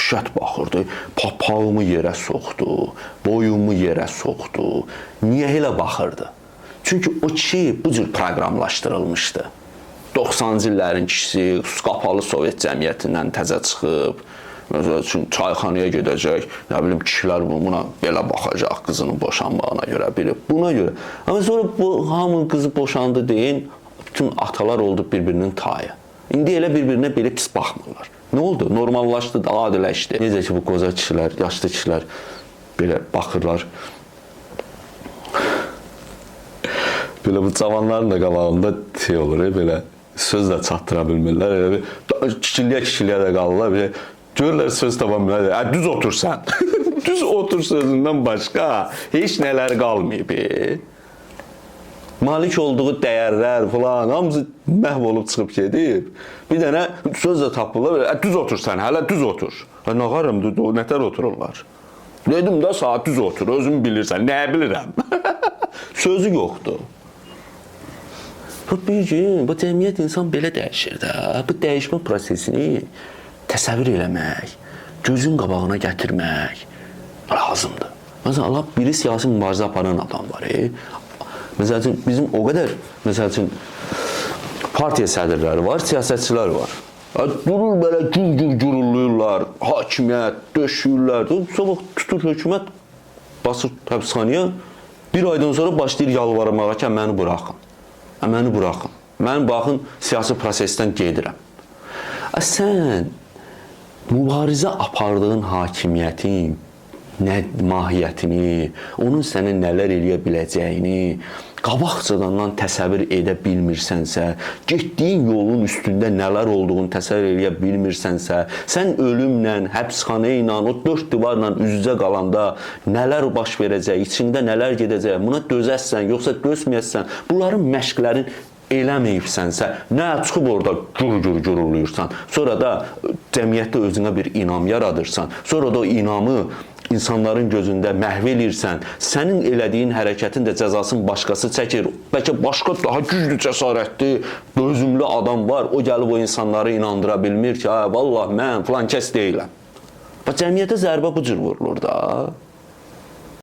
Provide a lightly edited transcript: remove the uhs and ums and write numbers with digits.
Dəhşət baxırdı. Papağımı yerə soxdu, boyumu yerə soxdu. Niyə elə baxırdı? Çünki o kişi bu cür proqramlaşdırılmışdı. 90-cı illərin kişisi, qapalı Sovet cəmiyyətindən təzə çıxıb, məsəl üçün çayxanaya gedəcək, nə bilim kişilər buna belə baxacaq qızının boşanmağına görə, biri buna görə. Amma sonra bu hamı qızı boşandı deyin, bütün atalar oldu bir-birinin tayı. İndi elə bir-birinə belə pis baxmırlar. Nə oldu? Normallaşdı, adiləşdi. Necə ki bu qoca kişilər, yaşlı kişilər belə baxırlar. Belə bu cavanların da qabağında şey olur, belə söz də çatdıra bilmirlər. Elə bir kikiliyə-kikiliyə də qalırlar. Belə görürlər söz tapa bilmirlər. Düz otur sən. Düz otur sözündən başqa heç nələr qalmayıb. Malik olduğu dəyərlər filan hamısı məhv olub çıxıb gedib. Bir dənə söz də tapırlar. Düz otur sən, hələ düz otur. Nə qarım, nətər otururlar? Dedim də saat düz otur, özün bilirsən. Nə bilirəm? Sözü yoxdur. Bu bir gün, bu cəmiyyət insan belə dəyişir də. Bu dəyişmə prosesini təsəvvür eləmək, gözün qabağına gətirmək lazımdır. Məsələn, Allah biri siyasi mübarizə aparan adam var. Məsəl üçün, bizim o qədər, məsəl üçün, partiya sədrləri var, siyasətçilər var. Durur belə gür-gür gurulluyurlar, hakimiyyət, döşüyürlər. Sonra tutur hökumət, basır həbsxanaya. Bir aydan sonra başlayır yalvarmağa ki, məni buraxın. Məni buraxın. Mən baxın, siyasi prosesdən gedirəm. Sən mübarizə apardığın hakimiyyətin nə mahiyyətini, onun sənə nələr eləyə biləcəyini qabaqcadan təsəvvür edə bilmirsənsə, getdiyin yolun üstündə nələr olduğunu təsəvvür eləyə bilmirsənsə, sən ölümlə, həbsxana ilə, o dörd divarla üz-üzə qalanda nələr baş verəcək, içində nələr gedəcək, buna dözəssən, yoxsa dözməyəssən, bunların məşqlərin eləməyibsənsə, nə çıxıb orada gür-gür guruluyursan, sonra da cəmiyyətdə özünə bir inam yaradırsan, sonra da o inamı insanların gözündə məhv eləyirsən, sənin elədiyin hərəkətin də cəzasını başqası çəkir. Bəlkə başqa daha güclü, cəsarətli, dözümlü adam var, o gəlib o insanları inandıra bilmir ki, hə, vallah mən filan kəs deyiləm. Bax, cəmiyyətə zərbə bu cür vurulur da.